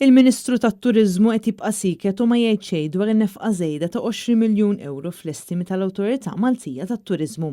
Il-Ministru tat-Turiżmu qed jibqa' sieket u ma jgħid xejn dwar in-nefqa żejda ta' 20 miljun ewro fl-estimi tal-Awtorità Maltija tat-Turiżmu.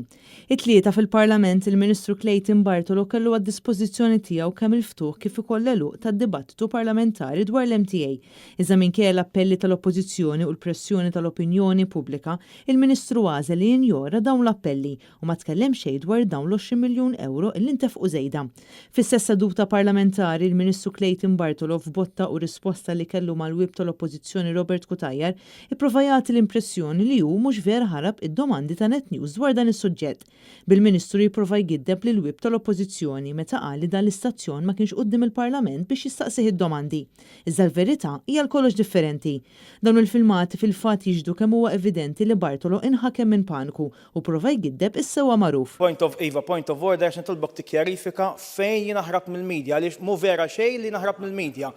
It-Tlieta fil-Parlament, il-Ministru Clayton Bartolo kellu għad-dispożizzjoni tiegħu kemm il-ftuħ kif ukoll l-għeluq tad-dibattitu parlamentari dwar l-MTA. Iżda minkejja l-appelli tal-Oppożizzjoni u l-pressjoni tal-opinjoni pubblika, il-Ministru għażel li jinjora dawn l-appelli u ma tkellem xejn dwar dawn l-20 miljun ewro li ntefqu żejda. Fl-istess seduta parlamentari, il-Ministru Clayton Bartolo f'botta u risposta li kellu mal-Whip tal-Oppożizzjoni Robert Cutajar ipprova jagħti l-impressjoni li hu mhux vera ħarab id-domandi ta' Net News dwar dan is-suġġett. Bil-Ministru jipprova jgiddeb lill-Whip tal-Oppożizzjoni meta qal li dan l-istazzjon ma kienx quddiem il-Parlament biex jistaqsih id-domandi. Iżda l-verità hija għal kollox differenti. Dawn il-filmati fil-fatt jixhdu kemm huwa evidenti li Bartolo inħakem minn paniku u prova jgiddeb is-sewwa magħruf. Point of, iva, point of order għax nitolbok tikkjarifika fejn jien naħrab mill-media għaliex mhu vera xejn li naħrab mill-media.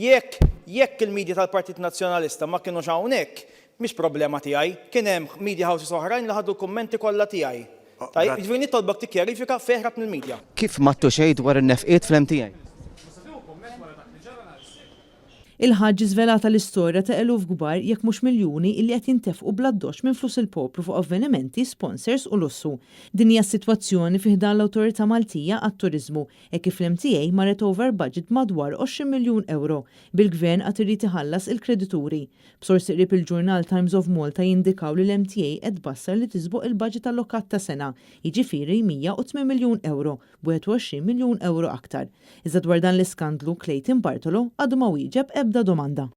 Jekk, jekk il-media tal-Partit Nazzjonalista ma kinux hawnhekk, mhix problema tiegħi. Kien hemm media houses oħrajn li ħadu l-kummenti kollha tiegħi. Tajjeb, jiġifieri nitolbok tikkjarifika fejn ħrabt mill-media. Kif m'għadtu xejn dwar in-nefqiet fl-MTA? Il-Ħadd ġie żvelata l-istorja ta' eluf kbar jekk mhux miljuni illi qed jintefqu bl-addoċċ minn flus il-poplu fuq avvenimenti, sponsors u lussu. Din hija s-sitwazzjoni fi ħdan l-Awtorità Maltija għat-Turiżmu hekk kif l-MTA marret over budget b'madwar 20 miljun ewro, bil-Gvern għad irid iħallas il-kredituri. B'sorsi qrib il-ġurnal Times of Malta jindikaw li l-MTA qed tbassar li tisboq il-budget allokat ta' sena, jiġifieri 108 miljun ewro, b'21 miljun ewro aktar. Iżda dwar dan l-iskandlu, Clayton Bartolo għadu ma wieġeb ebda domanda.